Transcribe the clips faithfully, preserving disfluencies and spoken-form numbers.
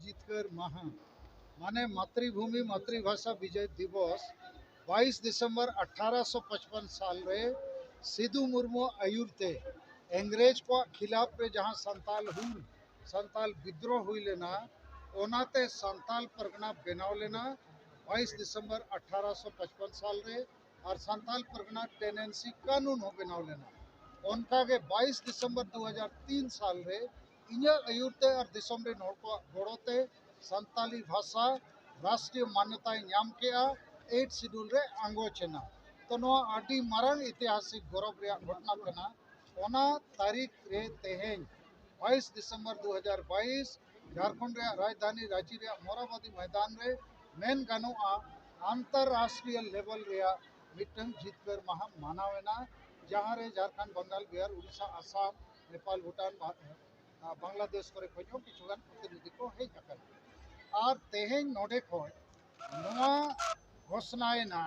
ᱡᱤᱛᱠᱟᱹᱨ ᱢᱟᱦᱟ, ᱢᱟᱱᱮ ᱢᱟᱛᱨᱤᱵᱷᱩᱢᱤ ᱢᱟᱛᱨᱤᱵᱷᱟᱥᱟ ᱵᱤᱡᱚᱭ ᱫᱤᱵᱚᱥ, ᱵᱟᱭᱤᱥ ᱰᱤᱥᱮᱢᱵᱚᱨ ᱟᱴᱷᱟᱨᱚᱥᱚ ᱯᱟᱸᱪᱯᱟᱱ ᱥᱟᱞ ᱨᱮ ᱥᱤᱫᱩ ᱢᱩᱨᱢᱩ ᱟᱹᱭᱩᱨ ᱛᱮ ᱤᱝᱨᱮᱡᱽ ᱠᱚᱣᱟᱜ ᱠᱷᱤᱞᱟᱯ ᱨᱮ ᱡᱟᱦᱟᱸ ᱥᱟᱱᱛᱟᱞ ᱦᱩᱞ, ᱥᱟᱱᱛᱟᱞ ᱵᱤᱫᱽᱨᱳᱦ ᱦᱩᱭ ᱞᱮᱱᱟ, ᱚᱱᱟᱛᱮ ᱥᱟᱱᱛᱟᱞ ᱯᱟᱨᱜᱟᱱᱟ ᱵᱮᱱᱟᱣ ᱞᱮᱱᱟ ᱵᱟᱭᱤᱥ ᱰᱤᱥᱮᱢᱵᱚᱨ ᱟᱴᱷᱟᱨᱚᱥᱚ ᱯᱟᱸᱪᱯᱟᱱ ᱥᱟᱞ ᱨᱮ᱾ ᱟᱨ ᱥᱟᱱᱛᱟᱞ ᱯᱟᱨᱜᱟᱱᱟ ᱴᱮᱱᱮᱱᱥᱤ ᱠᱟᱹᱱᱩᱱ ᱦᱚᱸ ᱵᱮᱱᱟᱣ ᱞᱮᱱᱟ᱾ ᱚᱱᱠᱟᱜᱮ ᱵᱟᱭᱤᱥ ᱰᱤᱥᱮᱢᱵᱚᱨ ᱫᱩ ᱦᱟᱡᱟᱨ ᱛᱤᱱ ᱥᱟᱞ ᱨᱮ ᱤᱧᱟᱹᱜ ᱟᱹᱭᱩᱨ ᱛᱮ ᱟᱨ ᱫᱤᱥᱚᱢ ᱨᱮᱱ ᱦᱚᱲ ᱠᱚᱣᱟᱜ ᱜᱚᱲᱚ ᱛᱮ ᱥᱟᱱᱛᱟᱞᱤ ᱵᱷᱟᱥᱟ ᱨᱟᱥᱴᱨᱤᱭᱚ ᱢᱟᱱᱭᱚᱛᱟᱭ ᱧᱟᱢ ᱠᱮᱜᱼᱟ, ᱮᱭᱤᱴ ᱥᱤᱰᱩᱞ ᱨᱮ ᱟᱬᱜᱚ ᱪᱮᱱᱟ᱾ ᱛᱚ ᱱᱚᱣᱟ ᱟᱹᱰᱤ ᱢᱟᱨᱟᱝ ᱤᱛᱤᱦᱟᱥᱤᱠ ᱜᱚᱨᱚᱵᱽ ᱨᱮᱭᱟᱜ ᱜᱷᱚᱴᱚᱱᱟ ᱠᱟᱱᱟ᱾ ᱚᱱᱟ ᱛᱟᱹᱨᱤᱠᱷ ᱨᱮ ᱛᱮᱦᱮᱧ ᱵᱟᱭᱤᱥ ᱰᱤᱥᱮᱢᱵᱚᱨ ᱫᱩ ᱦᱟᱡᱟᱨ ᱵᱟᱭᱤᱥ ᱡᱷᱟᱲᱠᱷᱚᱸᱰ ᱨᱮᱭᱟᱜ ᱨᱟᱡᱽᱫᱷᱟᱱᱤ ᱨᱟᱸᱪᱤ ᱨᱮᱭᱟᱜ ᱢᱚᱨᱟᱵᱟᱫᱤ ᱢᱚᱭᱫᱟᱱ ᱨᱮ ᱢᱮᱱ ᱜᱟᱱᱚᱜᱼᱟ, ᱟᱱᱛᱚᱨᱨᱟᱥᱴᱨᱤᱭᱚ ᱞᱮᱵᱮᱞ ᱨᱮᱭᱟᱜ ᱢᱤᱫᱴᱟᱝ ᱡᱤᱛᱠᱟᱹᱨ ᱢᱟᱦᱟ ᱢᱟᱱᱟᱣ ᱮᱱᱟ, ᱡᱟᱦᱟᱸ ᱨᱮ ᱡᱷᱟᱲᱠᱷᱚᱸᱰ, ᱵᱟᱝᱜᱟᱞ, ᱵᱤᱦᱟᱨ, ᱩᱲᱤᱥᱥᱟ, ᱟᱥᱟᱢ, ᱱᱮᱯᱟᱞ, ᱵᱷᱩᱴᱟᱱ, ᱵᱟ-, ᱟ, ᱵᱟᱝᱞᱟᱫᱮᱥ ᱠᱚᱨᱮ ᱠᱷᱚᱱ ᱦᱚᱸ ᱠᱤᱪᱷᱩ ᱜᱟᱱ ᱯᱨᱚᱛᱤᱱᱤᱫᱷᱤ ᱠᱚ ᱦᱮᱡ ᱟᱠᱟᱱᱟ᱾ ᱟᱨ ᱛᱮᱦᱮᱧ ᱱᱚᱰᱮ ᱠᱷᱚᱱ ᱱᱚᱣᱟ ᱜᱷᱳᱥᱱᱟᱭᱮᱱᱟ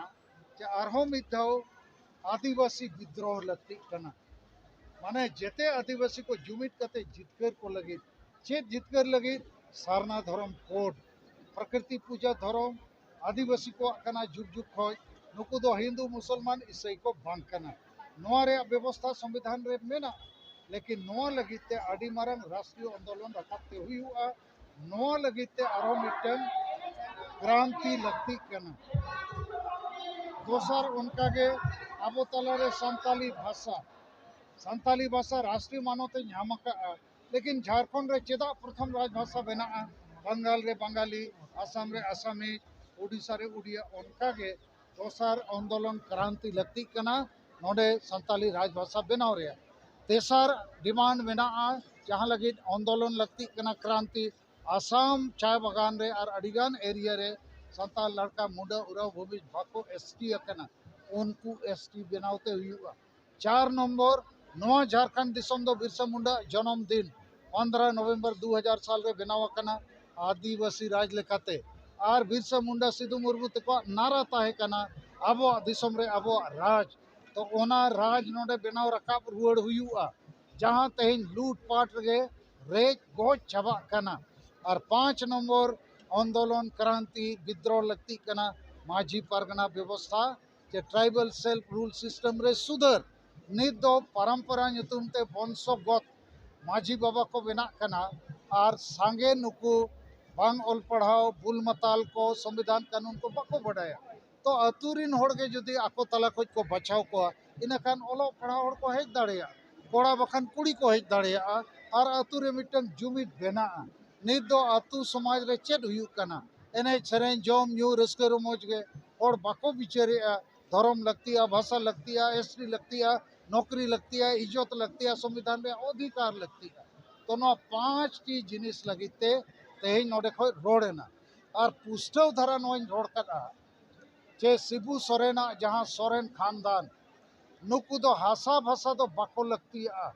ᱡᱮ ᱟᱨᱦᱚᱸ ᱢᱤᱫ ᱫᱷᱟᱣ ᱟᱹᱫᱤᱵᱟᱹᱥᱤ ᱵᱤᱫᱽᱨᱳᱦᱚ ᱞᱟᱹᱠᱛᱤᱜ ᱠᱟᱱᱟ᱾ ᱢᱟᱱᱮ ᱡᱮᱛᱮ ᱟᱹᱫᱤᱵᱟᱹᱥᱤ ᱠᱚ ᱡᱩᱢᱤᱫ ᱠᱟᱛᱮ ᱡᱤᱛᱠᱟᱹᱨ ᱠᱚ ᱞᱟᱹᱜᱤᱫ᱾ ᱪᱮᱫ ᱡᱤᱛᱠᱟᱹᱨ ᱞᱟᱹᱜᱤᱫ? ᱥᱟᱨᱱᱟ ᱫᱷᱚᱨᱚᱢ ᱠᱳᱰ, ᱯᱨᱚᱠᱨᱤᱛᱤ ᱯᱩᱡᱟ ᱫᱷᱚᱨᱚᱢ ᱟᱹᱫᱤᱵᱟᱹᱥᱤ ᱠᱚᱣᱟᱜ ᱠᱟᱱᱟ ᱡᱩᱜᱽ ᱡᱩᱜᱽ ᱠᱷᱚᱱ᱾ ᱱᱩᱠᱩ ᱫᱚ ᱦᱤᱱᱫᱩ, ᱢᱩᱥᱚᱞᱢᱟᱱ, ᱤᱥᱟᱹᱭ ᱠᱚ ᱵᱟᱝ ᱠᱟᱱᱟ᱾ ᱱᱚᱣᱟ ᱨᱮᱭᱟᱜ ᱵᱮᱵᱚᱥᱛᱷᱟ ᱥᱚᱝᱵᱤᱫᱷᱟᱱ ᱨᱮ ᱢᱮᱱᱟᱜᱼᱟ, ᱞᱮᱠᱤᱱ ᱱᱚᱣᱟ ᱞᱟᱹᱜᱤᱫ ᱛᱮ ᱟᱹᱰᱤ ᱢᱟᱨᱟᱝ ᱨᱟᱥᱴᱨᱤᱭᱚ ᱟᱱᱫᱳᱞᱚᱱ ᱨᱟᱠᱟᱵ ᱛᱮ ᱦᱩᱭᱩᱜᱼᱟ᱾ ᱱᱚᱣᱟ ᱞᱟᱹᱜᱤᱫ ᱛᱮ ᱟᱨᱦᱚᱸ ᱢᱤᱫᱴᱟᱝ ᱠᱨᱟᱱᱛᱤ ᱞᱟᱹᱠᱛᱤᱜ ᱠᱟᱱᱟ᱾ ᱫᱚᱥᱟᱨ, ᱚᱱᱠᱟᱜᱮ ᱟᱵᱚ ᱛᱟᱞᱟᱨᱮ ᱥᱟᱱᱛᱟᱞᱤ ᱵᱷᱟᱥᱟ, ᱥᱟᱱᱛᱟᱞᱤ ᱵᱷᱟᱥᱟ ᱨᱟᱥᱴᱨᱤᱭᱚ ᱢᱟᱱᱚᱛ ᱮ ᱧᱟᱢ ᱟᱠᱟᱫᱼᱟ, ᱞᱮᱠᱤᱱ ᱡᱷᱟᱲᱠᱷᱚᱸᱰ ᱨᱮ ᱪᱮᱫᱟᱜ ᱯᱨᱚᱛᱷᱚᱢ ᱨᱟᱡᱽ ᱵᱷᱟᱥᱟ ᱵᱮᱱᱟᱜᱼᱟ? ᱵᱟᱝᱜᱟᱞ ᱨᱮ ᱵᱟᱝᱜᱟᱞᱤ, ᱟᱥᱟᱢ ᱨᱮ ᱟᱥᱟᱢᱤᱡ, ᱳᱰᱤᱥᱟ ᱨᱮ ᱳᱰᱤᱭᱟ᱾ ᱚᱱᱠᱟᱜᱮ ᱫᱚᱥᱟᱨ ᱟᱱᱫᱳᱞᱚᱱ ᱠᱨᱟᱱᱛᱤ ᱞᱟᱹᱠᱛᱤᱜ ᱠᱟᱱᱟ ᱱᱚᱰᱮ ᱥᱟᱱᱛᱟᱞᱤ ᱨᱟᱡᱽ ᱵᱷᱟᱥᱟ ᱵᱮᱱᱟᱣ ᱨᱮᱭᱟᱜ᱾ ᱛᱮᱥᱟᱨ ᱰᱤᱢᱟᱱᱰ ᱢᱮᱱᱟᱜᱼᱟ, ᱡᱟᱦᱟᱸ ᱞᱟᱹᱜᱤᱫ ᱟᱱᱫᱳᱞᱚᱱ ᱞᱟᱹᱠᱛᱤᱜ ᱠᱟᱱᱟ ᱠᱨᱟᱱᱛᱤ, ᱟᱥᱟᱢ ᱪᱟ ᱵᱟᱜᱟᱱ ᱨᱮ ᱟᱨ ᱟᱹᱰᱤᱜᱟᱱ ᱮᱨᱤᱭᱟ ᱨᱮ ᱥᱟᱱᱛᱟᱲ ᱞᱟᱲᱠᱟ, ᱢᱩᱰᱟᱹ, ᱳᱨᱟᱣ, ᱵᱷᱩᱢᱤᱡᱽ ᱵᱟᱠᱚ ᱮᱥᱴᱤ ᱟᱠᱟᱱᱟ, ᱩᱱᱠᱩ ᱮᱥᱴᱤ ᱵᱮᱱᱟᱣ ᱛᱮ ᱦᱩᱭᱩᱜᱼᱟ᱾ ᱪᱟᱨ ᱱᱚᱢᱵᱚᱨ, ᱱᱚᱣᱟ ᱡᱷᱟᱲᱠᱷᱚᱸᱰ ᱫᱤᱥᱚᱢ ᱫᱚ ᱵᱤᱨᱥᱟ ᱢᱩᱱᱰᱟ ᱡᱚᱱᱚᱢ ᱫᱤᱱ ᱯᱚᱱᱫᱽᱨᱚ ᱱᱚᱵᱷᱮᱢᱵᱚᱨ ᱫᱩ ᱦᱟᱡᱟᱨ ᱥᱟᱞ ᱨᱮ ᱵᱮᱱᱟᱣ ᱟᱠᱟᱱᱟ ᱟᱹᱫᱤᱵᱟᱹᱥᱤ ᱨᱟᱡᱽ ᱞᱮᱠᱟᱛᱮ᱾ ᱟᱨ ᱵᱤᱨᱥᱟ ᱢᱩᱱᱰᱟ, ᱥᱤᱫᱩ ᱢᱩᱨᱢᱩ ᱛᱟᱠᱚᱣᱟᱜ ᱱᱟᱨᱟ ᱛᱟᱦᱮᱸ ᱠᱟᱱᱟ, ᱟᱵᱚᱣᱟᱜ ᱫᱤᱥᱚᱢ ᱨᱮ ᱟᱵᱚᱣᱟᱜ ᱨᱟᱡᱽ᱾ ᱛᱚ ᱚᱱᱟ ᱨᱟᱡᱽ ᱱᱚᱰᱮ ᱵᱮᱱᱟᱣ ᱨᱟᱠᱟᱵ ᱨᱩᱣᱟᱹᱲ ᱦᱩᱭᱩᱜᱼᱟ, ᱡᱟᱦᱟᱸ ᱛᱮᱦᱮᱧ ᱞᱩᱴ ᱯᱟᱴ ᱨᱮᱜᱮ ᱨᱮᱡ ᱜᱚᱡ ᱪᱟᱵᱟᱜ ᱠᱟᱱᱟ᱾ ᱟᱨ ᱯᱟᱸᱪ ᱱᱚᱢᱵᱚᱨ ᱟᱱᱫᱳᱞᱚᱱ ᱠᱨᱟᱱᱛᱤ ᱵᱤᱫᱽᱨᱳᱦ ᱞᱟᱹᱠᱛᱤᱜ ᱠᱟᱱᱟ᱾ ᱢᱟᱹᱡᱷᱤ ᱯᱟᱨᱜᱟᱱᱟ ᱵᱮᱵᱚᱥᱛᱷᱟ ᱪᱮ tribal self rule system ᱨᱮ ᱥᱩᱫᱷᱟᱹᱨ᱾ ᱱᱤᱛ ᱫᱚ ᱯᱚᱨᱚᱢᱯᱚᱨᱟ ᱧᱩᱛᱩᱢ ᱛᱮ ᱵᱚᱝᱥᱚᱜᱚᱛ ᱢᱟᱹᱡᱷᱤ ᱵᱟᱵᱟ ᱠᱚ ᱵᱮᱱᱟᱜ ᱠᱟᱱᱟ ᱟᱨ ᱥᱟᱸᱜᱮ ᱱᱩᱠᱩ ᱵᱟᱝ ᱚᱞ ᱯᱟᱲᱦᱟᱣ, ᱵᱩᱞ ᱢᱟᱛᱟᱞ ᱠᱚ, ᱥᱚᱝᱵᱤᱫᱷᱟᱱ ᱠᱟᱹᱱᱩᱱ ᱠᱚ ᱵᱟᱠᱚ ᱵᱟᱰᱟᱭᱟ᱾ ᱛᱚ ᱟᱹᱛᱩ ᱨᱤᱱ ᱦᱚᱲ ᱜᱮ ᱡᱩᱫᱤ ᱟᱠᱚ ᱛᱟᱞᱟ ᱠᱷᱚᱱ ᱠᱚ ᱵᱟᱪᱷᱟᱣ ᱠᱚᱣᱟ, ᱤᱱᱟᱹᱠᱷᱟᱱ ᱚᱞᱚᱜ ᱯᱟᱲᱦᱟᱣ ᱦᱚᱲ ᱠᱚ ᱦᱮᱡ ᱫᱟᱲᱮᱭᱟᱜᱼᱟ, ᱠᱚᱲᱟ ᱵᱟᱠᱷᱟᱱ ᱠᱩᱲᱤ ᱠᱚ ᱦᱮᱡ ᱫᱟᱲᱮᱭᱟᱜᱼᱟ ᱟᱨ ᱟᱹᱛᱩ ᱨᱮ ᱢᱤᱫᱴᱟᱝ ᱡᱩᱢᱤᱫ ᱵᱮᱱᱟᱜᱼᱟ᱾ ᱱᱤᱛ ᱫᱚ ᱟᱹᱛᱩ ᱥᱚᱢᱟᱡᱽ ᱨᱮ ᱪᱮᱫ ᱦᱩᱭᱩᱜ ᱠᱟᱱᱟ? ᱮᱱᱮᱡ ᱥᱮᱨᱮᱧ, ᱡᱚᱢ ᱧᱩ, ᱨᱟᱹᱥᱠᱟᱹ ᱨᱚᱢᱚᱡᱽ ᱜᱮ ᱦᱚᱲ ᱵᱟᱠᱚ ᱵᱤᱪᱟᱹᱨᱮᱜᱼᱟ᱾ ᱫᱷᱚᱨᱚᱢ ᱞᱟᱹᱠᱛᱤᱜᱼᱟ, ᱵᱷᱟᱥᱟ ᱞᱟᱹᱠᱛᱤᱜᱼᱟ, ᱮᱥ ᱴᱤ ᱞᱟᱹᱠᱛᱤᱜᱼᱟ, ᱱᱚᱠᱨᱤ ᱞᱟᱹᱠᱛᱤᱜᱼᱟ, ᱤᱡᱽᱡᱚᱛ ᱞᱟᱹᱠᱛᱤᱜᱼᱟ, ᱥᱚᱝᱵᱤᱫᱷᱟᱱ ᱨᱮᱭᱟᱜ ᱚᱫᱷᱤᱠᱟᱨ ᱞᱟᱹᱠᱛᱤᱜᱼᱟ᱾ ᱛᱚ ᱱᱚᱣᱟ ᱯᱟᱸᱪ ᱴᱤ ᱡᱤᱱᱤᱥ ᱞᱟᱹᱜᱤᱫ ᱛᱮ ᱛᱮᱦᱮᱧ ᱱᱚᱰᱮ ᱠᱷᱚᱱ ᱨᱚᱲ ᱮᱱᱟ᱾ ᱟᱨ ᱯᱩᱥᱴᱟᱹᱣ ᱫᱷᱟᱨᱟ ᱱᱚᱣᱟᱧ ᱨᱚᱲ ᱠᱟᱫᱼᱟ ᱡᱮ ᱥᱤᱵᱩ ᱥᱚᱨᱮᱱᱟᱜ ᱡᱟᱦᱟᱸ ᱥᱚᱨᱮᱱ ᱠᱷᱟᱱᱫᱟᱱ, ᱱᱩᱠᱩ ᱫᱚ ᱦᱟᱥᱟ ᱵᱷᱟᱥᱟ ᱫᱚ ᱵᱟᱠᱚ ᱞᱟᱹᱠᱛᱤᱭᱟᱜᱼᱟ᱾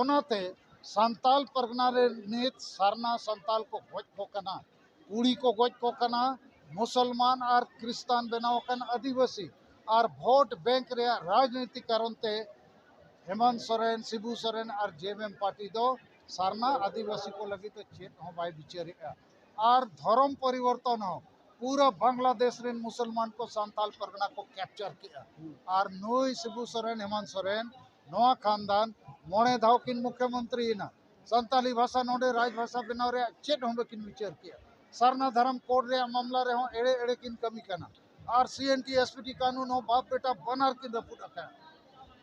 ᱚᱱᱟᱛᱮ ᱥᱟᱱᱛᱟᱞ ᱯᱟᱨᱜᱟᱱᱟ ᱨᱮ ᱱᱤᱛ ᱥᱟᱨᱱᱟ ᱥᱟᱱᱛᱟᱞ ᱠᱚ ᱜᱚᱡ ᱠᱚ ᱠᱟᱱᱟ, ᱠᱩᱲᱤ ᱠᱚ ᱜᱚᱡ ᱠᱚ ᱠᱟᱱᱟ, ᱢᱩᱥᱚᱞᱢᱟᱱ ᱟᱨ ᱠᱷᱨᱤᱥᱴᱟᱱ ᱵᱮᱱᱟᱣ ᱟᱠᱟᱱ ᱟᱹᱫᱤᱵᱟᱹᱥᱤ, ᱟᱨ ᱵᱷᱳᱴ ᱵᱮᱝᱠ ᱨᱮᱭᱟᱜ ᱨᱟᱡᱽᱱᱤᱛᱤ ᱠᱟᱨᱚᱱ ᱛᱮ ᱦᱮᱢᱚᱱᱛ ᱥᱚᱨᱮᱱ, ᱥᱤᱵᱩ ᱥᱚᱨᱮᱱ ᱟᱨ ᱡᱮ ᱮᱢ ᱮᱢ ᱯᱟᱨᱴᱤ ᱫᱚ ᱥᱟᱨᱱᱟ ᱟᱹᱫᱤᱵᱟᱹᱥᱤ ᱠᱚ ᱞᱟᱹᱜᱤᱫ ᱫᱚ ᱪᱮᱫ ᱦᱚᱸ ᱵᱟᱭ ᱵᱤᱪᱟᱹᱨᱮᱜᱼᱟ᱾ ᱟᱨ ᱫᱷᱚᱨᱚᱢ ᱯᱚᱨᱤᱵᱚᱨᱛᱚᱱ ᱦᱚᱸ ᱯᱩᱨᱟᱹ ᱵᱟᱝᱞᱟᱫᱮᱥ ᱨᱮᱱ ᱢᱩᱥᱚᱞᱢᱟᱱ ᱠᱚ ᱥᱟᱱᱛᱟᱞ ᱯᱟᱨᱜᱟᱱᱟ ᱠᱚ ᱠᱮᱯᱪᱟᱨ ᱠᱮᱜᱼᱟ᱾ ᱟᱨ ᱱᱩᱭ ᱥᱤᱵᱩ ᱥᱚᱨᱮᱱ, ᱦᱮᱢᱚᱱᱛ ᱥᱚᱨᱮᱱ, ᱱᱚᱣᱟ ᱠᱷᱟᱱᱫᱟᱱ ᱢᱚᱬᱮ ᱫᱷᱟᱣ ᱠᱤᱱ ᱢᱩᱠᱷᱭᱚᱢᱚᱱᱛᱨᱤᱭᱮᱱᱟ᱾ ᱥᱟᱱᱛᱟᱞᱤ ᱵᱷᱟᱥᱟ ᱱᱚᱰᱮ ᱨᱟᱡᱽ ᱵᱷᱟᱥᱟ ᱵᱮᱱᱟᱣ ᱨᱮᱭᱟᱜ ᱪᱮᱫ ᱦᱚᱸ ᱵᱟᱹᱠᱤᱱ ᱵᱤᱪᱟᱹᱨ ᱠᱮᱜᱼᱟ᱾ ᱥᱟᱨᱱᱟ ᱫᱷᱚᱨᱚᱢ ᱠᱳᱰ ᱨᱮᱭᱟᱜ ᱢᱟᱢᱞᱟ ᱨᱮᱦᱚᱸ ᱮᱲᱮ ᱮᱲᱮ ᱠᱤᱱ ᱠᱟᱹᱢᱤ ᱠᱟᱱᱟ᱾ ᱟᱨ ᱥᱤ N T S P T ᱠᱟᱹᱱᱩᱱ ᱦᱚᱸ ᱵᱟᱯ ᱵᱮᱴᱟ ᱵᱟᱱᱟᱨ ᱠᱤᱱ ᱨᱟᱹᱯᱩᱫ ᱟᱠᱟᱫᱼᱟ᱾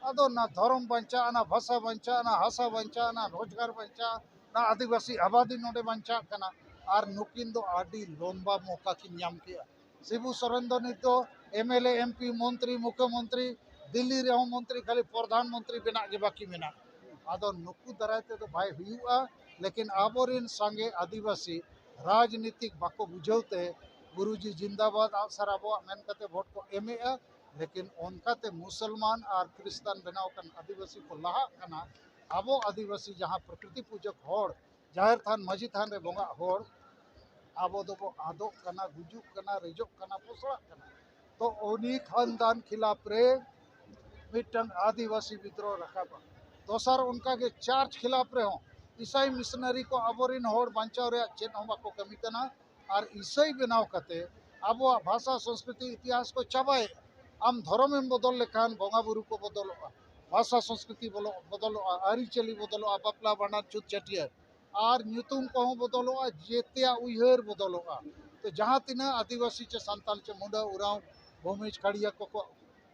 ᱟᱫᱚ ᱱᱟ ᱫᱷᱚᱨᱚᱢ ᱵᱟᱧᱪᱟᱜᱼᱟ, ᱱᱟ ᱵᱷᱟᱥᱟ ᱵᱟᱧᱪᱟᱜᱼᱟ, ᱱᱟ ᱦᱟᱥᱟ ᱵᱟᱧᱪᱟᱜᱼᱟ, ᱱᱟ ᱨᱳᱡᱽᱜᱟᱨ ᱵᱟᱧᱪᱟᱜᱼᱟ, ᱱᱟ ᱟᱹᱫᱤᱵᱟᱹᱥᱤ ᱟᱵᱟᱫᱤ ᱱᱚᱰᱮ ᱵᱟᱧᱪᱟᱜ ᱠᱟᱱᱟ᱾ ᱟᱨ ᱱᱩᱠᱤᱱ ᱫᱚ ᱟᱹᱰᱤ ᱞᱚᱢᱵᱟ ᱢᱚᱠᱟ ᱠᱤᱱ ᱧᱟᱢ ᱠᱮᱜᱼᱟ᱾ ᱥᱤᱵᱩ ᱥᱚᱨᱮᱱ ᱫᱚ ᱱᱤᱛ ᱫᱚ M L A, M P, ᱢᱚᱱᱛᱨᱤ, ᱢᱩᱠᱷᱭᱚᱢᱚᱱᱛᱨᱤ, ᱫᱤᱞᱞᱤ ᱨᱮᱦᱚᱸ ᱢᱚᱱᱛᱨᱤ, ᱠᱷᱟᱹᱞᱤ ᱯᱨᱚᱫᱷᱟᱱ ᱢᱚᱱᱛᱨᱤ ᱵᱮᱱᱟᱜ ᱜᱮ ᱵᱟᱹᱠᱤ ᱢᱮᱱᱟᱜᱼᱟ᱾ ᱟᱫᱚ ᱱᱩᱠᱩ ᱫᱟᱨᱟᱭ ᱛᱮᱫᱚ ᱵᱟᱭ ᱦᱩᱭᱩᱜᱼᱟ᱾ ᱞᱮᱠᱤᱱ ᱟᱵᱚᱨᱮᱱ ᱥᱟᱸᱜᱮ ᱟᱹᱫᱤᱵᱟᱹᱥᱤ ᱨᱟᱡᱽᱱᱤᱛᱤᱠ ᱵᱟᱠᱚ ᱵᱩᱡᱷᱟᱹᱣ ᱛᱮ ᱜᱩᱨᱩᱡᱤ ᱡᱤᱱᱫᱟᱵᱟᱫ, ᱟᱜᱼᱥᱟᱨ ᱟᱵᱚᱣᱟᱜ ᱢᱮᱱ ᱠᱟᱛᱮ ᱵᱷᱳᱴ ᱠᱚ ᱮᱢᱮᱜᱼᱟ᱾ ᱞᱮᱠᱤᱱ ᱚᱱᱠᱟᱛᱮ ᱢᱩᱥᱚᱞᱢᱟᱱ ᱟᱨ ᱠᱷᱨᱤᱥᱴᱟᱱ ᱵᱮᱱᱟᱣ ᱟᱠᱟᱱ ᱟᱹᱫᱤᱵᱟᱹᱥᱤ ᱠᱚ ᱞᱟᱦᱟᱜ ᱠᱟᱱᱟ᱾ ᱟᱵᱚ ᱟᱹᱫᱤᱵᱟᱹᱥᱤ ᱡᱟᱦᱟᱸ ᱯᱨᱚᱠᱨᱤᱛᱤ ᱯᱩᱡᱟᱹ ᱦᱚᱲ, ᱡᱟᱦᱮᱨ ᱛᱷᱟᱱ, ᱢᱟᱹᱡᱷᱤ ᱛᱷᱟᱱ ᱨᱮ ᱵᱚᱸᱜᱟᱜ ᱦᱚᱲ, ᱟᱵᱚ ᱫᱚᱵᱚ ᱟᱫᱚᱜ ᱠᱟᱱᱟ, ᱜᱩᱡᱩᱜ ᱠᱟᱱᱟ, ᱨᱮᱡᱚᱜ ᱠᱟᱱᱟ, ᱯᱚᱥᱲᱟᱜ ᱠᱟᱱᱟ᱾ ᱛᱚ ᱩᱱᱤ ᱠᱷᱟᱱᱫᱟᱱ ᱠᱷᱤᱞᱟᱯ ᱨᱮ ᱢᱤᱫᱴᱟᱝ ᱟᱹᱫᱤᱵᱟᱹᱥᱤ ᱵᱤᱫᱽᱨᱳᱦᱚ ᱨᱟᱠᱟᱵᱟ᱾ ᱫᱚᱥᱟᱨ ᱚᱱᱠᱟᱜᱮ ᱪᱟᱨᱪ ᱠᱷᱤᱞᱟᱯ ᱨᱮᱦᱚᱸ ᱤᱥᱟᱭ ᱢᱤᱥᱚᱱᱟᱨᱤ ᱠᱚ ᱟᱵᱚᱨᱮᱱ ᱦᱚᱲ ᱵᱟᱧᱪᱟᱣ ᱨᱮᱭᱟᱜ ᱪᱮᱫ ᱦᱚᱸ ᱵᱟᱠᱚ ᱠᱟᱹᱢᱤ ᱠᱟᱱᱟ᱾ ᱟᱨ ᱤᱥᱟᱹᱭ ᱵᱮᱱᱟᱣ ᱠᱟᱛᱮ ᱟᱵᱚᱣᱟᱜ ᱵᱷᱟᱥᱟ, ᱥᱚᱝᱥᱠᱨᱤᱛᱤ, ᱤᱛᱤᱦᱟᱥ ᱠᱚ ᱪᱟᱵᱟᱭᱮᱫᱼᱟ᱾ ᱟᱢ ᱫᱷᱚᱨᱚᱢᱮᱢ ᱵᱚᱫᱚᱞ ᱞᱮᱠᱷᱟᱱ ᱵᱚᱸᱜᱟ ᱵᱩᱨᱩ ᱠᱚ ᱵᱚᱫᱚᱞᱚᱜᱼᱟ, ᱵᱷᱟᱥᱟ ᱥᱚᱝᱥᱠᱨᱤᱛᱤ ᱵᱚᱞᱚ-, ᱵᱚᱫᱚᱞᱚᱜᱼᱟ, ᱟᱹᱨᱤᱪᱟᱹᱞᱤ ᱵᱚᱫᱚᱞᱚᱜᱼᱟ, ᱵᱟᱯᱞᱟ ᱵᱷᱟᱸᱰᱟᱱ ᱪᱷᱩᱛ ᱪᱷᱟᱹᱴᱭᱟᱹᱨ, ᱟᱨ ᱧᱩᱛᱩᱢ ᱠᱚᱦᱚᱸ ᱵᱚᱫᱚᱞᱚᱜᱼᱟ, ᱡᱮᱛᱮᱭᱟᱜ ᱩᱭᱦᱟᱹᱨ ᱵᱚᱫᱚᱞᱚᱜᱼᱟ᱾ ᱛᱚ ᱡᱟᱦᱟᱸ ᱛᱤᱱᱟᱹᱜ ᱟᱹᱫᱤᱵᱟᱹᱥᱤ ᱪᱮ ᱥᱟᱱᱛᱟᱲ ᱪᱮ ᱢᱩᱰᱟᱹ ᱩᱨᱟᱣ ᱵᱷᱩᱢᱤᱡᱽ ᱠᱷᱟᱲᱤᱭᱟ ᱠᱚᱠᱚ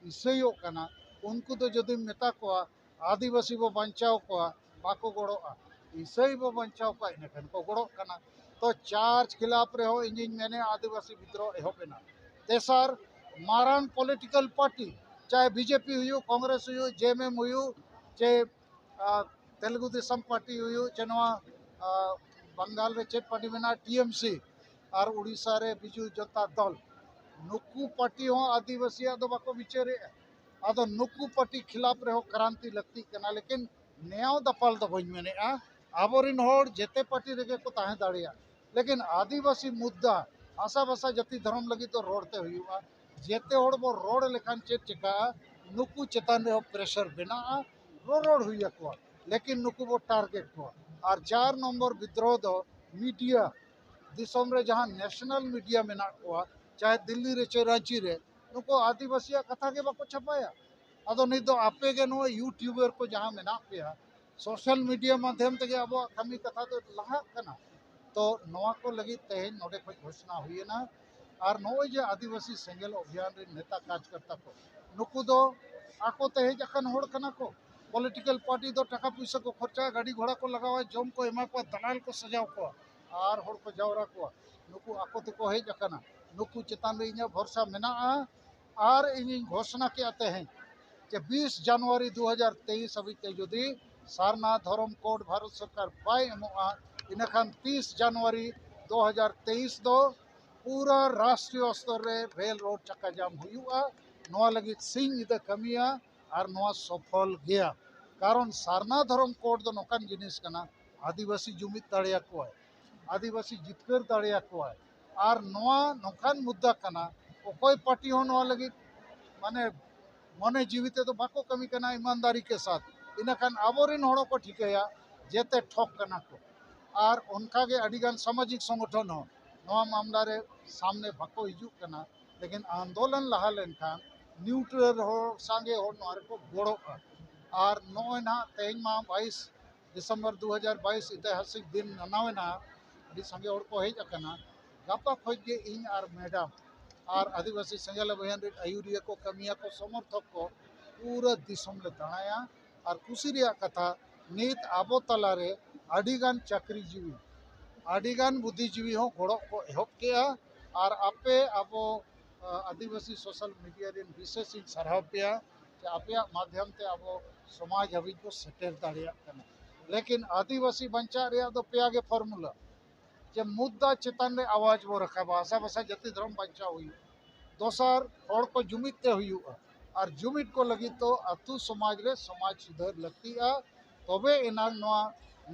ᱤᱥᱟᱹᱭᱚᱜ ᱠᱟᱱᱟ, ᱩᱱᱠᱩ ᱫᱚ ᱡᱩᱫᱤᱢ ᱢᱮᱛᱟ ᱠᱚᱣᱟ ᱟᱹᱫᱤᱵᱟᱹᱥᱤ ᱵᱚ ᱵᱟᱧᱪᱟᱣ ᱠᱚᱣᱟ, ᱵᱟᱠᱚ ᱜᱚᱲᱚᱜᱼᱟ᱾ ᱤᱥᱟᱹᱭ ᱵᱚ ᱵᱟᱧᱪᱟᱣ ᱠᱚᱣᱟ, ᱤᱱᱟᱹᱠᱷᱟᱱ ᱠᱚ ᱜᱚᱲᱚᱜ ᱠᱟᱱᱟ᱾ ᱛᱚ ᱪᱟᱨᱪ ᱠᱷᱤᱞᱟᱯ ᱨᱮᱦᱚᱸ ᱤᱧᱤᱧ ᱢᱮᱱᱮᱫᱼᱟ, ᱟᱹᱫᱤᱵᱟᱹᱥᱤ ᱵᱤᱫᱽᱨᱳᱦᱚ ᱮᱦᱚᱵ ᱮᱱᱟ᱾ ᱛᱮᱥᱟᱨ, ᱢᱟᱨᱟᱝ ᱯᱚᱞᱤᱴᱤᱠᱟᱞ ᱯᱟᱨᱴᱤ, ᱪᱟᱦᱮ ᱵᱤᱡᱮᱯᱤ ᱦᱩᱭᱩᱜ, ᱠᱚᱝᱜᱨᱮᱥ ᱦᱩᱭᱩᱜ, ᱡᱮᱮᱢᱮᱢ ᱦᱩᱭᱩᱜ, ᱪᱮ ᱟᱨ ᱛᱮᱞᱮᱜᱩ ᱫᱮᱥᱚᱢ ᱯᱟᱨᱴᱤ ᱦᱩᱭᱩᱜ, ᱪᱮ ᱱᱚᱣᱟ, ᱟᱨ ᱵᱟᱝᱜᱟᱞ ᱨᱮ ᱪᱮᱫ ᱯᱟᱨᱴᱤ ᱢᱮᱱᱟᱜᱼᱟ, ᱴᱤᱮᱢᱥᱤ, ᱟᱨ ᱩᱲᱤᱥᱥᱟ ᱨᱮ ᱵᱤᱡᱩ ᱡᱚᱱᱛᱟ ᱫᱚᱞ, ᱱᱩᱠᱩ ᱯᱟᱨᱴᱤ ᱦᱚᱸ ᱟᱹᱫᱤᱵᱟᱹᱥᱤᱭᱟᱜ ᱫᱚ ᱵᱟᱠᱚ ᱵᱤᱪᱟᱹᱨᱮᱜᱼᱟ᱾ ᱟᱫᱚ ᱱᱩᱠᱩ ᱯᱟᱨᱴᱤ ᱠᱷᱤᱞᱟᱯ ᱨᱮᱦᱚᱸ ᱠᱨᱟᱱᱛᱤ ᱞᱟᱹᱠᱛᱤᱜ ᱠᱟᱱᱟ, ᱞᱮᱠᱤᱱ ᱱᱮᱭᱟᱣ ᱫᱟᱯᱟᱞ ᱫᱚ ᱵᱟᱹᱧ ᱢᱮᱱᱮᱜᱼᱟ᱾ ᱟᱵᱚᱨᱮᱱ ᱦᱚᱲ ᱡᱮᱛᱮ ᱯᱟᱨᱴᱤ ᱨᱮᱜᱮ ᱠᱚ ᱛᱟᱦᱮᱸ ᱫᱟᱲᱮᱭᱟᱜᱼᱟ, ᱞᱮᱠᱤᱱ ᱟᱹᱫᱤᱵᱟᱹᱥᱤ ᱢᱩᱫᱽᱫᱟ, ᱵᱷᱟᱥᱟ, ᱵᱷᱟᱥᱟ, ᱡᱟᱹᱛᱤ, ᱫᱷᱚᱨᱚᱢ ᱞᱟᱹᱜᱤᱫ ᱫᱚ ᱨᱚᱲ ᱛᱮ ᱦᱩᱭᱩᱜᱼᱟ᱾ ᱡᱮᱛᱮ ᱦᱚᱲ ᱵᱚ ᱨᱚᱲ ᱞᱮᱠᱷᱟᱱ ᱪᱮᱫ ᱪᱤᱠᱟᱹᱜᱼᱟ? ᱱᱩᱠᱩ ᱪᱮᱛᱟᱱ ᱨᱮᱦᱚᱸ ᱯᱨᱮᱥᱟᱨ ᱵᱮᱱᱟᱜᱼᱟ, ᱨᱚᱨᱚᱲ ᱦᱩᱭ ᱟᱠᱚᱣᱟ, ᱞᱮᱠᱤᱱ ᱱᱩᱠᱩ ᱵᱚ ᱴᱟᱨᱜᱮᱴ ᱠᱚᱣᱟ᱾ ᱟᱨ ᱪᱟᱨ ᱱᱚᱢᱵᱚᱨ ᱵᱤᱫᱽᱨᱳᱦᱚ ᱫᱚ ᱢᱤᱰᱤᱭᱟ, ᱫᱤᱥᱚᱢ ᱨᱮ ᱡᱟᱦᱟᱸ ᱱᱮᱥᱱᱟᱞ ᱢᱤᱰᱤᱭᱟ ᱢᱮᱱᱟᱜ ᱠᱚᱣᱟ, ᱪᱟᱦᱮ ᱫᱤᱞᱞᱤ ᱨᱮ ᱪᱮ ᱨᱟᱸᱪᱤ ᱨᱮ, ᱱᱩᱠᱩ ᱟᱹᱫᱤᱵᱟᱹᱥᱤᱭᱟᱜ ᱠᱟᱛᱷᱟ ᱜᱮ ᱵᱟᱠᱚ ᱪᱷᱟᱯᱟᱭᱟ᱾ ᱟᱫᱚ ᱱᱤᱛ ᱫᱚ ᱟᱯᱮ ᱜᱮ ᱱᱚᱣᱟ ᱭᱩᱴᱩᱵᱟᱨ ᱠᱚ ᱡᱟᱦᱟᱸ ᱢᱮᱱᱟᱜ ᱯᱮᱭᱟ, ᱥᱳᱥᱟᱞ ᱢᱤᱰᱤᱭᱟ ᱢᱟᱫᱷᱭᱚᱢ ᱛᱮᱜᱮ ᱟᱵᱚᱣᱟᱜ ᱠᱟᱹᱢᱤ ᱠᱟᱛᱷᱟ ᱫᱚ ᱞᱟᱦᱟᱜ ᱠᱟᱱᱟ᱾ ᱛᱚ ᱱᱚᱣᱟ ᱠᱚ ᱞᱟᱹᱜᱤᱫ ᱛᱮᱦᱮᱧ ᱱᱚᱰᱮ ᱠᱷᱚᱱ ᱜᱷᱳᱥᱱᱟ ᱦᱩᱭᱮᱱᱟ᱾ ᱟᱨ ᱱᱚᱜᱼᱚᱭ ᱡᱮ ᱟᱹᱫᱤᱵᱟᱹᱥᱤ ᱥᱮᱸᱜᱮᱞ ᱚᱵᱷᱤᱭᱟᱱ ᱨᱮᱱ ᱱᱮᱛᱟ ᱠᱟᱨᱡᱽᱠᱚᱨᱛᱟ ᱠᱚ, ᱱᱩᱠᱩ ᱫᱚ ᱟᱠᱚ ᱛᱮ ᱦᱮᱡ ᱟᱠᱟᱱ ᱦᱚᱲ ᱠᱟᱱᱟ ᱠᱚ᱾ ᱯᱚᱞᱤᱴᱤᱠᱟᱞ ᱯᱟᱨᱴᱤ ᱫᱚ ᱴᱟᱠᱟ ᱯᱩᱭᱥᱟᱹ ᱠᱚ ᱠᱷᱚᱨᱪᱟᱭᱟ, ᱜᱟᱹᱰᱤ ᱜᱷᱚᱲᱟ ᱠᱚ ᱞᱟᱜᱟᱣᱟ, ᱡᱚᱢ ᱠᱚ ᱮᱢᱟ ᱠᱚᱣᱟ, ᱫᱟᱞᱟᱞ ᱠᱚ ᱥᱟᱡᱟᱣ ᱠᱚᱣᱟ ᱟᱨ ᱦᱚᱲ ᱠᱚ ᱡᱟᱣᱨᱟ ᱠᱚᱣᱟ᱾ ᱱᱩᱠᱩ ᱟᱠᱚ ᱛᱮᱠᱚ ᱦᱮᱡ ᱟᱠᱟᱱᱟ᱾ ᱱᱩᱠᱩ ᱪᱮᱛᱟᱱ ᱨᱮ ᱤᱧᱟᱹᱜ ᱵᱷᱚᱨᱥᱟ ᱢᱮᱱᱟᱜᱼᱟ᱾ ᱟᱨ ᱤᱧᱤᱧ ᱜᱷᱳᱥᱱᱟ ᱠᱮᱜᱼᱟ ᱛᱮᱦᱮᱧ ᱡᱮ ᱵᱤᱥ ᱡᱟᱱᱩᱣᱟᱨᱤ ᱫᱩ ᱦᱟᱡᱟᱨ ᱛᱮᱭᱤᱥ ᱦᱟᱹᱵᱤᱡ ᱛᱮ ᱡᱩᱫᱤ ᱥᱟᱨᱱᱟ ᱫᱷᱚᱨᱚᱢ ᱠᱳᱰ ᱵᱷᱟᱨᱚᱛ ᱥᱚᱨᱠᱟᱨ ᱵᱟᱭ ᱮᱢᱚᱜᱼᱟ, ᱤᱱᱟᱹᱠᱷᱟᱱ ᱛᱤᱥ ᱡᱟᱱᱩᱣᱟᱨᱤ ᱫᱩ ᱦᱟᱡᱟᱨ ᱛᱮᱭᱤᱥ ᱫᱚ ᱯᱩᱨᱟᱹ ᱨᱟᱥᱴᱨᱤᱭᱚ ᱥᱛᱚᱨ ᱨᱮ ᱨᱮᱞ ᱨᱳᱰ ᱪᱟᱠᱟ ᱡᱟᱢ ᱦᱩᱭᱩᱜᱼᱟ᱾ ᱱᱚᱣᱟ ᱞᱟᱹᱜᱤᱫ ᱥᱤᱧ ᱧᱤᱫᱟᱹ ᱠᱟᱹᱢᱤᱭᱟ ᱟᱨ ᱱᱚᱣᱟ ᱥᱚᱯᱷᱚᱞ ᱜᱮᱭᱟ᱾ ᱠᱟᱨᱚᱱ ᱥᱟᱨᱱᱟ ᱫᱷᱚᱨᱚᱢ ᱠᱳᱰ ᱫᱚ ᱱᱚᱝᱠᱟᱱ ᱡᱤᱱᱤᱥ ᱠᱟᱱᱟ, ᱟᱹᱫᱤᱵᱟᱹᱥᱤ ᱡᱩᱢᱤᱫ ᱫᱟᱲᱮᱭᱟᱠᱚᱣᱟᱭ, ᱟᱹᱫᱤᱵᱟᱹᱥᱤ ᱡᱤᱛᱠᱟᱹᱨ ᱫᱟᱲᱮᱭᱟᱠᱚᱣᱟᱭ᱾ ᱟᱨ ᱱᱚᱣᱟ ᱱᱚᱝᱠᱟᱱ ᱢᱩᱫᱽᱫᱟ ᱠᱟᱱᱟ, ᱚᱠᱚᱭ ᱯᱟᱨᱴᱤ ᱦᱚᱸ ᱱᱚᱣᱟ ᱞᱟᱹᱜᱤᱫ ᱢᱟᱱᱮ ᱢᱚᱱᱮ ᱡᱤᱣᱤ ᱛᱮᱫᱚ ᱵᱟᱠᱚ ᱠᱟᱹᱢᱤ ᱠᱟᱱᱟ ᱤᱢᱟᱱᱫᱟᱨᱤ ᱠᱮ ᱥᱟᱛᱷ᱾ ᱤᱱᱟᱹᱠᱷᱟᱱ ᱟᱵᱚᱨᱮᱱ ᱦᱚᱲ ᱠᱚ ᱴᱷᱤᱠᱟᱹᱭᱟ ᱡᱮᱛᱮ ᱴᱷᱚᱠ ᱠᱟᱱᱟ ᱠᱚ᱾ ᱟᱨ ᱚᱱᱠᱟᱜᱮ ᱟᱹᱰᱤᱜᱟᱱ ᱥᱟᱢᱟᱡᱤᱠ ᱥᱚᱝᱜᱚᱴᱷᱚᱱ ᱦᱚᱸ ᱱᱚᱣᱟ ᱢᱟᱢᱞᱟ ᱨᱮ ᱥᱟᱢᱱᱮ ᱵᱟᱠᱚ ᱦᱤᱡᱩᱜ ᱠᱟᱱᱟ᱾ ᱞᱮᱠᱤᱱ ᱟᱱᱫᱳᱞᱚᱱ ᱞᱟᱦᱟ ᱞᱮᱱᱠᱷᱟᱱ ᱱᱤᱭᱩᱴᱨᱟᱞ ᱦᱚᱲ, ᱥᱟᱸᱜᱮ ᱦᱚᱲ ᱱᱚᱣᱟ ᱨᱮᱠᱚ ᱜᱚᱲᱚᱜᱼᱟ᱾ ᱟᱨ ᱱᱚᱜᱼᱚᱭ ᱱᱟᱦᱟᱜ ᱛᱮᱦᱮᱧ ᱢᱟ ᱵᱟᱭᱤᱥ ᱰᱤᱥᱮᱢᱵᱚᱨ ᱫᱩ ᱦᱟᱡᱟᱨ ᱵᱟᱭᱤᱥ ᱤᱛᱤᱦᱟᱥᱤᱠ ᱫᱤᱱ ᱢᱟᱱᱟᱣᱮᱱᱟ, ᱟᱹᱰᱤ ᱥᱟᱸᱜᱮ ᱦᱚᱲ ᱠᱚ ᱦᱮᱡ ᱟᱠᱟᱱᱟ᱾ ᱜᱟᱯᱟ ᱠᱷᱚᱱ ᱜᱮ ᱤᱧ ᱟᱨ ᱢᱮᱰᱟᱢ ᱟᱨ ᱟᱹᱫᱤᱵᱟᱹᱥᱤ ᱥᱮᱸᱜᱮᱞ ᱚᱵᱷᱤᱭᱟᱱ ᱨᱮᱱ ᱟᱹᱭᱩᱨᱤᱭᱟᱹ ᱠᱚ, ᱠᱟᱹᱢᱤᱭᱟᱹ ᱠᱚ, ᱥᱚᱢᱚᱨᱛᱷᱚᱠ ᱠᱚ ᱯᱩᱨᱟᱹ ᱫᱤᱥᱚᱢ ᱞᱮ ᱫᱟᱬᱟᱭᱟ᱾ ᱟᱨ ᱠᱩᱥᱤ ᱨᱮᱭᱟᱜ ᱠᱟᱛᱷᱟ, ᱱᱤᱛ ᱟᱵᱚ ᱛᱟᱞᱟᱨᱮ ᱟᱹᱰᱤᱜᱟᱱ ᱪᱟᱹᱠᱨᱤᱡᱤᱵᱤ, ᱟᱹᱰᱤᱜᱟᱱ ᱵᱩᱫᱽᱫᱷᱤᱡᱤᱵᱤ ᱦᱚᱸ ᱜᱚᱲᱚ ᱠᱚ ᱮᱦᱚᱵ ᱠᱮᱜᱼᱟ᱾ ᱟᱨ ᱟᱯᱮ ᱟᱵᱚ, ᱟ, ᱟᱹᱫᱤᱵᱟᱹᱥᱤ ᱥᱳᱥᱟᱞ ᱢᱤᱰᱤᱭᱟ ᱨᱮᱱ ᱵᱤᱥᱮᱥ ᱤᱧ ᱥᱟᱨᱦᱟᱣ ᱯᱮᱭᱟ ᱡᱮ ᱟᱯᱮᱭᱟᱜ ᱢᱟᱫᱷᱭᱚᱢ ᱛᱮ ᱟᱵᱚ ᱥᱚᱢᱟᱡᱽ ᱦᱟᱹᱵᱤᱡ ᱵᱚ ᱥᱮᱴᱮᱨ ᱫᱟᱲᱮᱭᱟᱜ ᱠᱟᱱᱟ᱾ ᱞᱮᱠᱤᱱ ᱟᱹᱫᱤᱵᱟᱹᱥᱤ ᱵᱟᱧᱪᱟᱜ ᱨᱮᱭᱟᱜ ᱫᱚ ᱯᱮᱭᱟ ᱜᱮ ᱯᱷᱚᱨᱢᱩᱞᱟ, ᱡᱮ ᱢᱩᱫᱽᱫᱟ ᱪᱮᱛᱟᱱ ᱨᱮ ᱟᱣᱟᱡᱽ ᱵᱚ ᱨᱟᱠᱟᱵᱟ, ᱵᱷᱟᱥᱟ ᱵᱷᱟᱥᱟ ᱡᱟᱹᱛᱤ ᱫᱷᱚᱨᱚᱢ ᱵᱟᱧᱪᱟᱣ ᱦᱩᱭᱩᱜᱼᱟ᱾ ᱫᱚᱥᱟᱨ, ᱦᱚᱲ ᱠᱚ ᱡᱩᱢᱤᱫ ᱛᱮ ᱦᱩᱭᱩᱜᱼᱟ᱾ ᱟᱨ ᱡᱩᱢᱤᱫ ᱠᱚ ᱞᱟᱹᱜᱤᱫ ᱫᱚ ᱟᱹᱛᱩ ᱥᱚᱢᱟᱡᱽ ᱨᱮ ᱥᱚᱢᱟᱡᱽ ᱥᱩᱫᱷᱟᱹᱨ ᱞᱟᱹᱠᱛᱤᱜᱼᱟ᱾ ᱛᱚᱵᱮ ᱮᱱᱟᱝ ᱱᱚᱣᱟ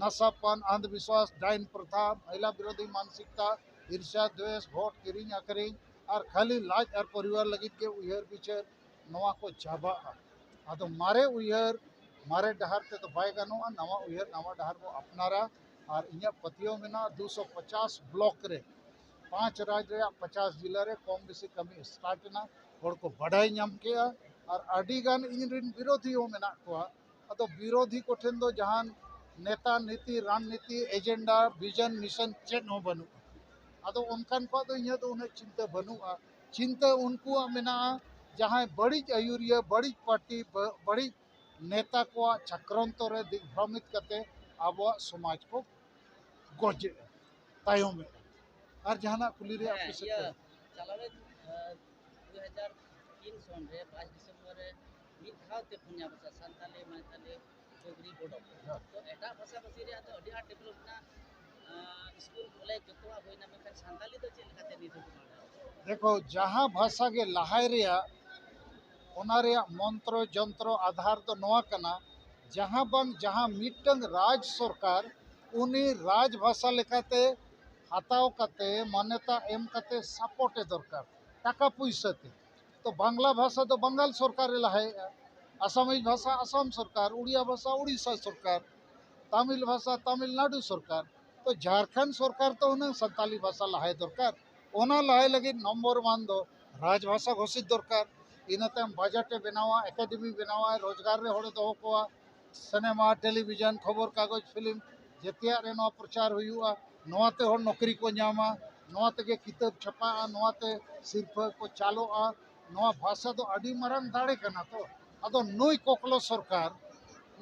ᱱᱟᱥᱟ ᱯᱟᱱ, ᱟᱱᱫᱷ ᱵᱤᱥᱣᱟᱥ, ᱰᱟᱭᱤᱱ ᱯᱨᱚᱛᱷᱟ, ᱢᱚᱦᱤᱞᱟ ᱵᱤᱨᱳᱫᱷᱤ ᱢᱟᱱᱥᱤᱠᱛᱟ, ᱤᱨᱥᱟ ᱫᱣᱮᱥ, ᱵᱷᱳᱴ ᱠᱤᱨᱤᱧ ᱟᱹᱠᱷᱨᱤᱧ ᱟᱨ ᱠᱷᱟᱹᱞᱤ ᱞᱟᱡ ᱟᱨ ᱯᱚᱨᱤᱵᱟᱨ ᱞᱟᱹᱜᱤᱫ ᱜᱮ ᱩᱭᱦᱟᱹᱨ ᱵᱤᱪᱟᱹᱨ, ᱱᱚᱣᱟ ᱠᱚ ᱪᱟᱵᱟᱜᱼᱟ᱾ ᱟᱫᱚ ᱢᱟᱨᱮ ᱩᱭᱦᱟᱹᱨ ᱢᱟᱨᱮ ᱰᱟᱦᱟᱨ ᱛᱮᱫᱚ ᱵᱟᱭ ᱜᱟᱱᱚᱜᱼᱟ, ᱱᱟᱣᱟ ᱩᱭᱦᱟᱹᱨ ᱱᱟᱣᱟ ᱰᱟᱦᱟᱨ ᱵᱚ ᱟᱯᱱᱟᱨᱟ᱾ ᱟᱨ ᱤᱧᱟᱹᱜ ᱯᱟᱹᱛᱭᱟᱹᱣ ᱢᱮᱱᱟᱜᱼᱟ, ᱫᱩᱥᱚ ᱯᱚᱪᱟᱥ ᱵᱞᱚᱠ ᱨᱮ ᱯᱟᱸᱪ ᱨᱟᱡᱽ ᱨᱮᱭᱟᱜ ᱯᱚᱪᱟᱥ ᱡᱤᱞᱟ ᱨᱮ ᱠᱚᱢ ᱵᱮᱥᱤ ᱠᱟᱹᱢᱤ ᱥᱴᱟᱨᱴ ᱮᱱᱟ, ᱦᱚᱲ ᱠᱚ ᱵᱟᱰᱟᱭ ᱧᱟᱢ ᱠᱮᱜᱼᱟ᱾ ᱟᱨ ᱟᱹᱰᱤ ᱜᱟᱱ ᱤᱧ ᱨᱮᱱ ᱵᱤᱨᱳᱫᱷᱤ ᱦᱚᱸ ᱢᱮᱱᱟᱜ ᱠᱚᱣᱟ᱾ ᱟᱫᱚ ᱵᱤᱨᱳᱫᱷᱤ ᱠᱚᱴᱷᱮᱱ ᱫᱚ ᱡᱟᱦᱟᱱ ᱱᱮᱛᱟ, ᱱᱤᱛᱤ, ᱨᱟᱱᱱᱤᱛᱤ, ᱮᱡᱮᱱᱰᱟ, ᱵᱷᱤᱡᱚᱱ, ᱢᱤᱥᱚᱱ ᱪᱮᱫ ᱦᱚᱸ ᱵᱟᱹᱱᱩᱜᱼᱟ᱾ ᱟᱫᱚ ᱚᱱᱠᱟᱱ ᱠᱚᱣᱟᱜ ᱫᱚ ᱤᱧᱟᱹᱜ ᱫᱚ ᱩᱱᱟᱹᱜ ᱪᱤᱱᱛᱟᱹ ᱵᱟᱹᱱᱩᱜᱼᱟ᱾ ᱪᱤᱱᱛᱟᱹ ᱩᱱᱠᱩᱣᱟᱜ ᱢᱮᱱᱟᱜᱼᱟ, ᱡᱟᱦᱟᱸᱭ ᱵᱟᱹᱲᱤᱡ ᱟᱹᱭᱩᱨᱤᱭᱟᱹ, ᱵᱟᱹᱲᱤᱡ ᱯᱟᱨᱴᱤ, ᱵᱟ-, ᱵᱟᱹᱲᱤᱡ ᱱᱮᱛᱟ ᱠᱚᱣᱟᱜ ᱪᱟᱠᱨᱚᱱᱛᱚ ᱨᱮ ᱫᱤᱜᱽᱵᱷᱨᱚᱢᱤᱛ ᱠᱟᱛᱮ ᱟᱵᱚᱣᱟᱜ ᱥᱚᱢᱟᱡᱽ ᱠᱚ ᱜᱚᱡᱮᱜᱼᱟ, ᱛᱟᱭᱚᱢᱮᱜᱼᱟ᱾ ᱟᱨ ᱡᱟᱦᱟᱱᱟᱜ ᱠᱩᱞᱤ ᱨᱮᱭᱟᱜ ᱦᱮᱸ, ᱟᱯᱮ ᱥᱮᱫ ᱤᱭᱟᱹ, ᱠᱷᱚᱱ? ᱪᱟᱞᱟᱣᱮᱱ, ᱟᱸ, ᱫᱩ ᱦᱟᱡᱟᱨ ᱛᱤᱱ ᱥᱚᱱ ᱨᱮ ᱯᱟᱸᱪ ᱰᱤᱥᱮᱢᱵᱚᱨ ᱨᱮ ᱢᱤᱫ ᱫᱷᱟᱣ ᱛᱮ ᱯᱩᱱᱭᱟ ᱵᱷᱟᱥᱟ, ᱥᱟᱱᱛᱟᱞᱤ, ᱢᱟᱭᱛᱟᱞᱤ, ᱰᱳᱜᱽᱨᱤ, ᱵᱳᱰᱳ᱾ ᱦᱮᱸ᱾ ᱛᱚ ᱮᱴᱟᱜ ᱵᱷᱟᱥᱟ ᱵᱷᱟᱹᱥᱤ ᱨᱮᱭᱟᱜ ᱫᱚ ᱟᱹᱰᱤ ᱟᱸᱴ ᱰᱮᱵᱷᱞᱚᱯ ᱮᱱᱟ, ᱟᱸ, ᱥᱠᱩᱞ, ᱠᱚᱞᱮᱡᱽ ᱡᱚᱛᱚᱣᱟᱜ ᱦᱩᱭᱱᱟ, ᱢᱮᱱᱠᱷᱟᱱ ᱥᱟᱱᱛᱟᱞᱤ ᱫᱚ ᱪᱮᱫ ᱞᱮᱠᱟᱛᱮ ᱱᱤᱛ ᱦᱚᱸ ᱵᱟᱝ ᱦᱩᱭ ᱟᱠᱟᱱᱟ? ᱫᱮᱠᱷᱚ, ᱡᱟᱦᱟᱸ ᱵᱷᱟᱥᱟ ᱜᱮ ᱞᱟᱦᱟᱭ ᱨᱮᱭᱟᱜ, ᱚᱱᱟ ᱨᱮᱭᱟᱜ ᱢᱚᱱᱛᱨᱚ ᱡᱚᱱᱛᱨᱚ ᱟᱫᱷᱟᱨ ᱫᱚ ᱱᱚᱣᱟ ᱠᱟᱱᱟ, ᱡᱟᱦᱟᱸ ᱵᱟᱝ ᱡᱟᱦᱟᱸ ᱢᱤᱫᱴᱟᱝ ᱨᱟᱡᱽ ᱥᱚᱨᱠᱟᱨ ᱩᱱᱤ ᱨᱟᱡᱽ ᱵᱷᱟᱥᱟ ᱞᱮᱠᱟᱛᱮ ᱦᱟᱛᱟᱣ ᱠᱟᱛᱮ, ᱢᱟᱱᱭᱚᱛᱟ ᱮᱢ ᱠᱟᱛᱮ ᱥᱟᱯᱳᱨᱴ ᱮ ᱫᱚᱨᱠᱟᱨ ᱴᱟᱠᱟ ᱯᱩᱭᱥᱟᱹ ᱛᱮ᱾ ᱛᱚ ᱵᱟᱝᱞᱟ ᱵᱷᱟᱥᱟ ᱫᱚ ᱵᱟᱝᱜᱟᱞ ᱥᱚᱨᱠᱟᱨᱮ ᱞᱟᱦᱟᱭᱮᱜᱼᱟ, ᱟᱥᱟᱢᱤᱡ ᱵᱷᱟᱥᱟ ᱟᱥᱟᱢ ᱥᱚᱨᱠᱟᱨ, ᱩᱲᱤᱭᱟ ᱵᱷᱟᱥᱟ ᱩᱲᱤᱥᱥᱟ ᱥᱚᱨᱠᱟᱨ᱾ ᱛᱟᱢᱤᱞ ᱵᱷᱟᱥᱟ ᱛᱟᱢᱤᱞᱱᱟᱰᱩ ᱥᱚᱨᱠᱟᱨ᱾ ᱛᱚ ᱡᱷᱟᱲᱠᱷᱚᱸᱰ ᱥᱚᱨᱠᱟᱨ ᱛᱚ ᱦᱩᱱᱟᱹᱝ ᱥᱟᱱᱛᱟᱞᱤ ᱵᱷᱟᱥᱟ ᱞᱟᱦᱟᱭ ᱫᱚᱨᱠᱟᱨ᱾ ᱚᱱᱟ ᱞᱟᱦᱟᱭ ᱞᱟᱹᱜᱤᱫ ᱱᱚᱢᱵᱚᱨ ᱚᱣᱟᱱ ᱫᱚ ᱨᱟᱡᱽ ᱵᱷᱟᱥᱟ ᱜᱷᱳᱥᱤᱛ ᱫᱚᱨᱠᱟᱨ᱾ ᱤᱱᱟᱹ ᱛᱟᱭᱚᱢ ᱵᱟᱡᱮᱴ ᱮ ᱵᱮᱱᱟᱣᱟ, ᱮᱠᱟᱰᱮᱢᱤ ᱵᱮᱱᱟᱣᱟ, ᱨᱳᱡᱽᱜᱟᱨ ᱨᱮ ᱦᱚᱲᱮ ᱫᱚᱦᱚ ᱠᱚᱣᱟ, ᱥᱤᱱᱮᱢᱟ, ᱴᱮᱞᱤᱵᱷᱤᱡᱚᱱ, ᱠᱷᱚᱵᱚᱨ ᱠᱟᱜᱚᱡᱽ, ᱯᱷᱤᱞᱢ, ᱡᱮᱛᱮᱭᱟᱜ ᱨᱮ ᱱᱚᱣᱟ ᱯᱨᱚᱪᱟᱨ ᱦᱩᱭᱩᱜᱼᱟ᱾ ᱱᱚᱣᱟᱛᱮ ᱦᱚᱲ ᱱᱚᱠᱨᱤ ᱠᱚ ᱧᱟᱢᱟ, ᱱᱚᱣᱟ ᱛᱮᱜᱮ ᱠᱤᱛᱟᱹᱵ ᱪᱷᱟᱯᱟᱜᱼᱟ, ᱱᱚᱣᱟᱛᱮ ᱥᱤᱨᱯᱷᱟᱹ ᱠᱚ ᱪᱟᱞᱚᱜᱼᱟ᱾ ᱱᱚᱣᱟ ᱵᱷᱟᱥᱟ ᱫᱚ ᱟᱹᱰᱤ ᱢᱟᱨᱟᱝ ᱫᱟᱲᱮ ᱠᱟᱱᱟ᱾ ᱛᱚ ᱟᱫᱚ ᱱᱩᱭ ᱠᱚᱠᱞᱚ ᱥᱚᱨᱠᱟᱨ,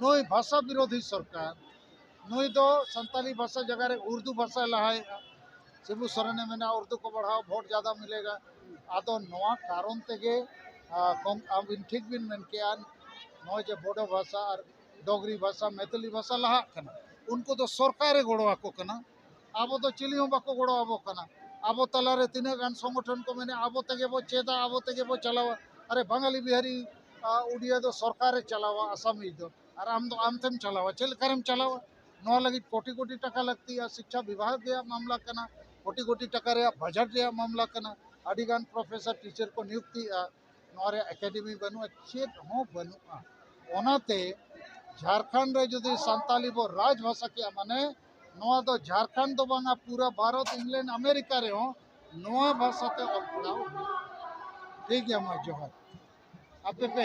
ᱱᱩᱭ ᱵᱷᱟᱥᱟ ᱵᱤᱨᱳᱫᱷᱤ ᱥᱚᱨᱠᱟᱨ, ᱱᱩᱭ ᱫᱚ ᱥᱟᱱᱛᱟᱞᱤ ᱵᱷᱟᱥᱟ ᱡᱟᱭᱜᱟ ᱨᱮ ᱩᱨᱫᱩ ᱵᱷᱟᱥᱟᱭ ᱞᱟᱦᱟᱭᱮᱫᱼᱟ᱾ ᱥᱤᱵᱩ ᱥᱚᱨᱮᱱᱮ ᱢᱮᱱᱟ ᱩᱨᱫᱩ ᱠᱚ ᱵᱟᱲᱦᱟᱣ, ᱵᱷᱳᱴ ᱡᱟᱫᱟ ᱢᱤᱞᱮᱜᱟ᱾ ᱟᱫᱚ ᱱᱚᱣᱟ ᱠᱟᱨᱚᱱ ᱛᱮᱜᱮ, ᱟ, ᱠᱚᱢ-, ᱟᱹᱵᱤᱱ ᱴᱷᱤᱠ ᱵᱤᱱ ᱢᱮᱱ ᱠᱮᱜᱼᱟ, ᱱᱚᱜᱼᱚᱭ ᱡᱮ ᱵᱳᱰᱳ ᱵᱷᱟᱥᱟ ᱟᱨ ᱰᱚᱜᱽᱨᱤ ᱵᱷᱟᱥᱟ, ᱢᱮᱛᱟᱞᱤ ᱵᱷᱟᱥᱟ ᱞᱟᱦᱟᱜ ᱠᱟᱱᱟ, ᱩᱱᱠᱩ ᱫᱚ ᱥᱚᱨᱠᱟᱨᱮ ᱜᱚᱲᱚ ᱟᱠᱚ ᱠᱟᱱᱟ᱾ ᱟᱵᱚ ᱫᱚ ᱪᱤᱞᱤ ᱦᱚᱸ ᱵᱟᱠᱚ ᱜᱚᱲᱚ ᱟᱵᱚ ᱠᱟᱱᱟ᱾ ᱟᱵᱚ ᱛᱟᱞᱟᱨᱮ ᱛᱤᱱᱟᱹᱜ ᱜᱟᱱ ᱥᱚᱝᱜᱚᱴᱷᱚᱱ ᱠᱚ ᱢᱮᱱᱟᱜᱼᱟ, ᱟᱵᱚ ᱛᱮᱜᱮ ᱵᱚ ᱪᱮᱫᱟ, ᱟᱵᱚ ᱛᱮᱜᱮ ᱵᱚ ᱪᱟᱞᱟᱣᱟ᱾ ᱟᱨᱮ ᱵᱟᱝᱟᱞᱤ ᱵᱤᱦᱟᱨᱤ, ᱟ, ᱩᱰᱤᱭᱟ ᱫᱚ ᱥᱚᱨᱠᱟᱨᱮ ᱪᱟᱞᱟᱣᱟ, ᱟᱥᱟᱢᱤᱡ ᱫᱚ, ᱟᱨ ᱟᱢ ᱫᱚ ᱟᱢ ᱛᱮᱢ ᱪᱟᱞᱟᱣᱟ, ᱪᱮᱫ ᱞᱮᱠᱟᱨᱮᱢ ᱪᱟᱞᱟᱣᱟ? ᱱᱚᱣᱟ ᱞᱟᱹᱜᱤᱫ ᱠᱳᱴᱤ ᱠᱳᱴᱤ ᱴᱟᱠᱟ ᱞᱟᱹᱠᱛᱤᱜᱼᱟ, ᱥᱤᱠᱪᱷᱟ ᱵᱤᱵᱷᱟᱜᱽ ᱨᱮᱭᱟᱜ ᱢᱟᱢᱞᱟ ᱠᱟᱱᱟ, ᱠᱳᱴᱤ ᱠᱳᱴᱤ ᱴᱟᱠᱟ ᱨᱮᱭᱟᱜ ᱵᱟᱡᱮᱴ ᱨᱮᱭᱟᱜ ᱢᱟᱢᱞᱟ ᱠᱟᱱᱟ, ᱟᱹᱰᱤ ᱜᱟᱱ ᱯᱨᱚᱯᱷᱮᱥᱚᱨ ᱴᱤᱪᱟᱨ ᱠᱚ ᱱᱤᱭᱩᱠᱛᱤᱜᱼᱟ, ᱱᱚᱣᱟ ᱨᱮᱭᱟᱜ ᱮᱠᱟᱰᱮᱢᱤ ᱵᱟᱹᱱᱩᱜᱼᱟ, ᱪᱮᱫ ᱦᱚᱸ ᱵᱟᱹᱱᱩᱜᱼᱟ᱾ ᱚᱱᱟᱛᱮ ᱡᱷᱟᱲᱠᱷᱚᱸᱰ ᱨᱮ ᱡᱩᱫᱤ ᱥᱟᱱᱛᱟᱞᱤ ᱵᱚ ᱨᱟᱡᱽ ᱵᱷᱟᱥᱟ ᱠᱮᱜᱼᱟ, ᱢᱟᱱᱮ ᱱᱚᱣᱟ ᱫᱚ ᱡᱷᱟᱲᱠᱷᱚᱸᱰ ᱫᱚ ᱵᱟᱝᱟ, ᱯᱩᱨᱟᱹ ᱵᱷᱟᱨᱚᱛ, ᱤᱝᱞᱮᱱᱰ, ᱟᱢᱮᱨᱤᱠᱟ ᱨᱮᱦᱚᱸ ᱱᱚᱣᱟ ᱵᱷᱟᱥᱟ ᱛᱮ ᱚᱞ ᱯᱟᱲᱦᱟᱣ ᱦᱩᱭᱩᱜᱼᱟ᱾ ᱴᱷᱤᱠ ᱜᱮᱭᱟ, ᱢᱟ ᱡᱚᱦᱟᱨ᱾ ᱟᱯᱮ ᱯᱮ